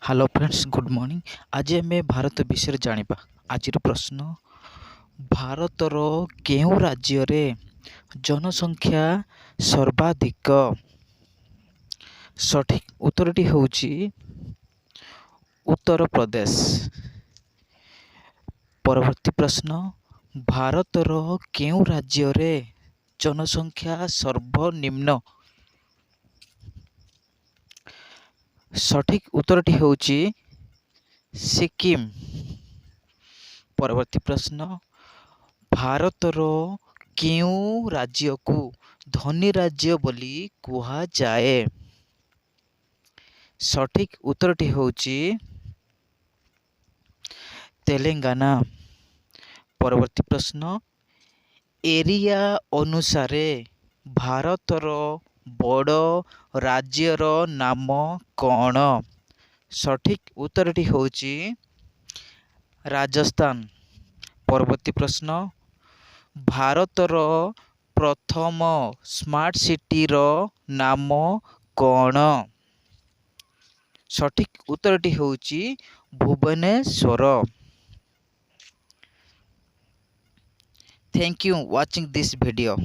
Hello friends, good morning. ଆଜି ଆମେ ଭାରତ ବିଷୟରେ ଜାଣିବା। ଆଜିର ପ୍ରଶ୍ନ, ଭାରତର କେଉଁ ରାଜ୍ୟରେ ଜନସଂଖ୍ୟା ସର୍ବାଧିକ? ସଠିକ୍ ଉତ୍ତରଟି ହେଉଛି ଉତ୍ତରପ୍ରଦେଶ। ପରବର୍ତ୍ତୀ ପ୍ରଶ୍ନ, ଭାରତର କେଉଁ ରାଜ୍ୟରେ ଜନସଂଖ୍ୟା ସର୍ବନିମ୍ନ? ସଠିକ୍ ଉତ୍ତରଟି ହେଉଛି ସିକିମ୍। ପରବର୍ତ୍ତୀ ପ୍ରଶ୍ନ, ଭାରତର କେଉଁ ରାଜ୍ୟକୁ ଧନୀ ରାଜ୍ୟ ବୋଲି କୁହାଯାଏ? ସଠିକ୍ ଉତ୍ତରଟି ହେଉଛି ତେଲେଙ୍ଗାନା। ପରବର୍ତ୍ତୀ ପ୍ରଶ୍ନ, ଏରିଆ ଅନୁସାରେ ଭାରତର ବଡ଼ ରାଜ୍ୟର ନାମ କ'ଣ? ସଠିକ୍ ଉତ୍ତରଟି ହେଉଛି ରାଜସ୍ଥାନ। ପରବର୍ତ୍ତୀ ପ୍ରଶ୍ନ, ଭାରତର ପ୍ରଥମ ସ୍ମାର୍ଟ ସିଟିର ନାମ କ'ଣ? ସଠିକ୍ ଉତ୍ତରଟି ହେଉଛି Bhubaneswar. Thank you watching this video.